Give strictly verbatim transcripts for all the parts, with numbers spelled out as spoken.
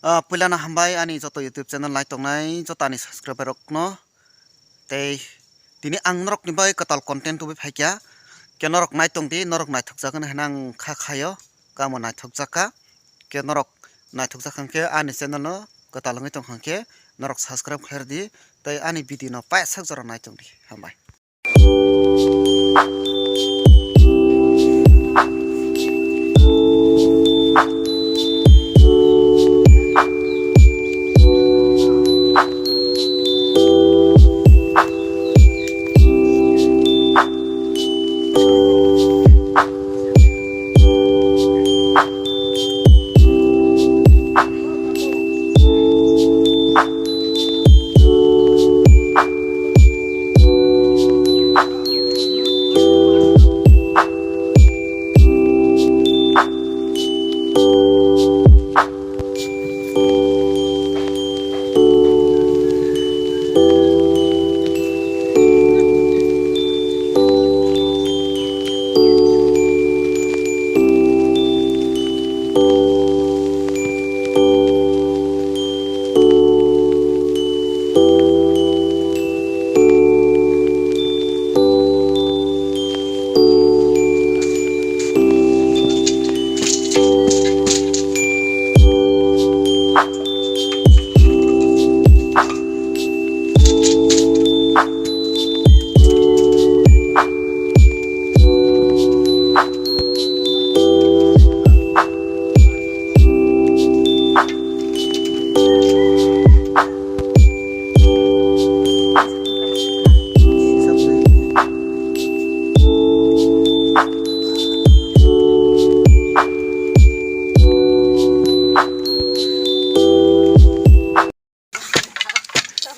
Ah, puilano hambai ani joto YouTube channel nai tongnai joto ani subscriber rokno. Tei tini ang norokni bai kwtal content tubui phaikha. Khe norok nai tongdi, norok naithokjakgani hinwi ang kha khaio, kamo naithokjakha. Khe norok naithokjak hwnkhe ani channel no kwtal wngwi tong hwnkhe norok subscribe khlairwdi tei ani video no paisa jora nai tongdi. Hambai.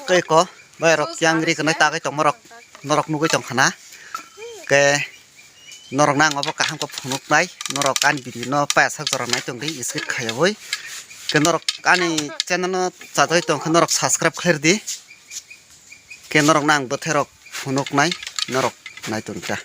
Tei ko, bai rok yang ri kwnai tagwi tongma rok, norok nugwi tong khana. Ke norok nang obo kaham khe phunuknai, norok ani video no paisa jora nai tongdi, skip khaiyawi. Ke norok ani channel no chajagwi tong khe norok subscribe khlairwdi. Ke norok nang bwthai rok phunuknai, norok nai tongdi ta.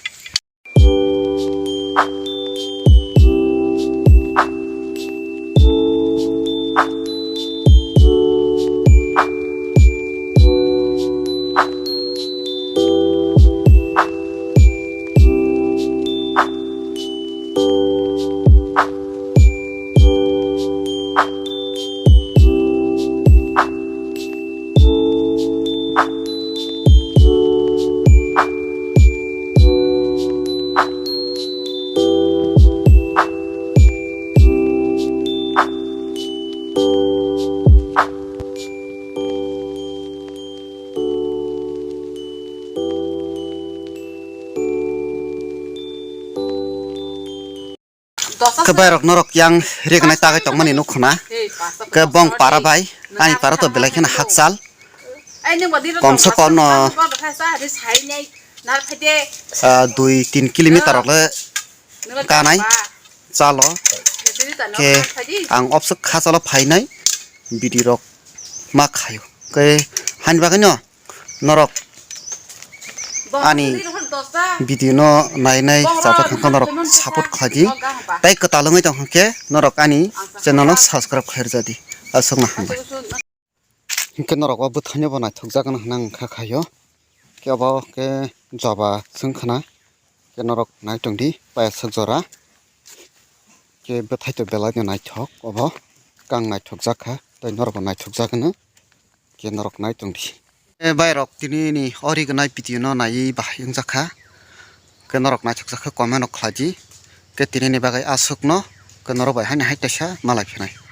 Khe bai rok norok yang ri kwnai tagwi tongmani nuk khna. Khe bong para bai, ani para to belai kheno hakchal. Komse kom no, ah, dui tin kilometer rok le kanai chalo. Khe ang opswk kha chalo phainai bidi rok ma khaio. Khe hani bagwi no norok ani video no nai nai chajak hwnkhe norok support khlai di. Tei kwtal wngwi tong hwnkhe norok ani channel no subscribe khlai rwja di. Aswkno hambai. Hwnkhe norok o bwthaino bo naithokjak gwnang hwnwi ang kha khaio. Khe obo khe joba chwng khna. Khe norok nai tong di paisa jora. Khe bwthai to belai no naithok obo. Kang naithokjak kha tei norok bo naithokjak hwno. Khe norok nai tong di. E bai rok tini ni ori gnai video no naiwi bahai wngjak kha. Khe norok naithokjak kha comment rok khlai di. Khe tini ni bagwi aswk no khe norok bai haino hai kaisa malai phinai.